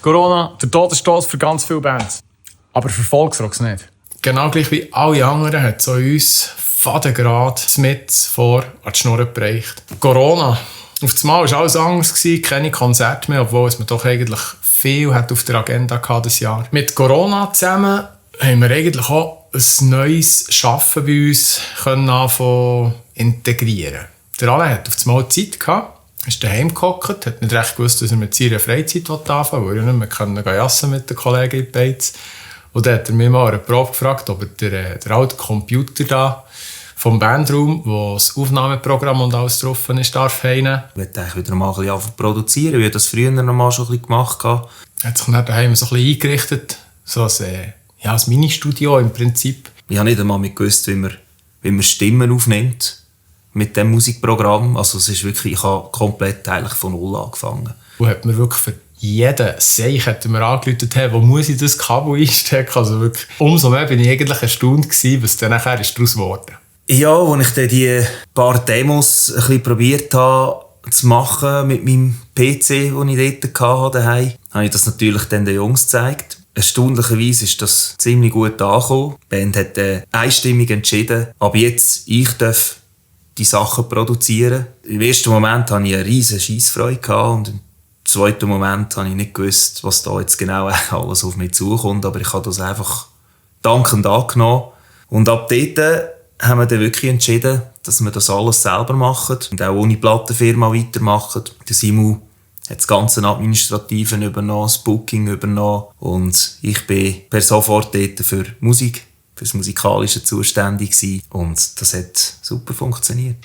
Corona, der Todesstoß für ganz viele Bands. Aber für Volksrocks nicht. Genau gleich wie alle anderen hat es uns Fadengrad mit vor an die Schnur gereicht. Corona. Auf das Mal war alles anders, keine Konzerte mehr, obwohl es mir doch eigentlich viel hat auf der Agenda hatte dieses Jahr. Mit Corona zusammen haben wir eigentlich auch ein neues Schaffen bei uns anfangen integrieren. Der Alain hat auf das Mal Zeit gehabt, ist daheim gehockt, hat nicht recht gewusst, dass er mit seiner Freizeit anfangen will, weil er nicht mehr jassen mit den Kollegen in Beiz. Und dann hat er mich mal an einer Probe gefragt, ob er der alte Computer da vom Bandraum, wo das Aufnahmeprogramm und alles drauf ist, darf heine. Ich möchte eigentlich wieder mal ein bisschen produzieren, wie ich das früher noch mal schon ein bisschen gemacht habe. Er hat sich dann daheim so ein bisschen eingerichtet, so ein Mini-Studio im Prinzip. Ich habe nicht einmal gewusst, wie man Stimmen aufnimmt mit diesem Musikprogramm. Also es ist wirklich, ich habe komplett eigentlich von Null angefangen. Und hat mir wirklich für jeden Seich hat mir angerufen, hey, wo muss ich das Kabel einstecken? Also wirklich, umso mehr bin ich eigentlich erstaunt gewesen, was dann nachher ist daraus geworden. Ja, als ich dann die paar Demos ein bisschen probiert habe zu machen mit meinem PC, den ich dort hatte, habe ich das natürlich dann den Jungs gezeigt. Erstaunlicherweise ist das ziemlich gut angekommen. Die Band hat einstimmig entschieden, ab jetzt ich darf die Sachen produzieren. Im ersten Moment hatte ich eine riesige Scheissfreude und im zweiten Moment habe ich nicht gewusst, was da jetzt genau alles auf mich zukommt, aber ich habe das einfach dankend angenommen. Und ab dort haben wir dann wirklich entschieden, dass wir das alles selber machen und auch ohne Plattenfirma weitermachen. Der Simu hat das ganze Administrative übernommen, das Booking übernommen und ich bin per sofort dort für Musik, für das Musikalische zuständig gewesen. Und das hat super funktioniert.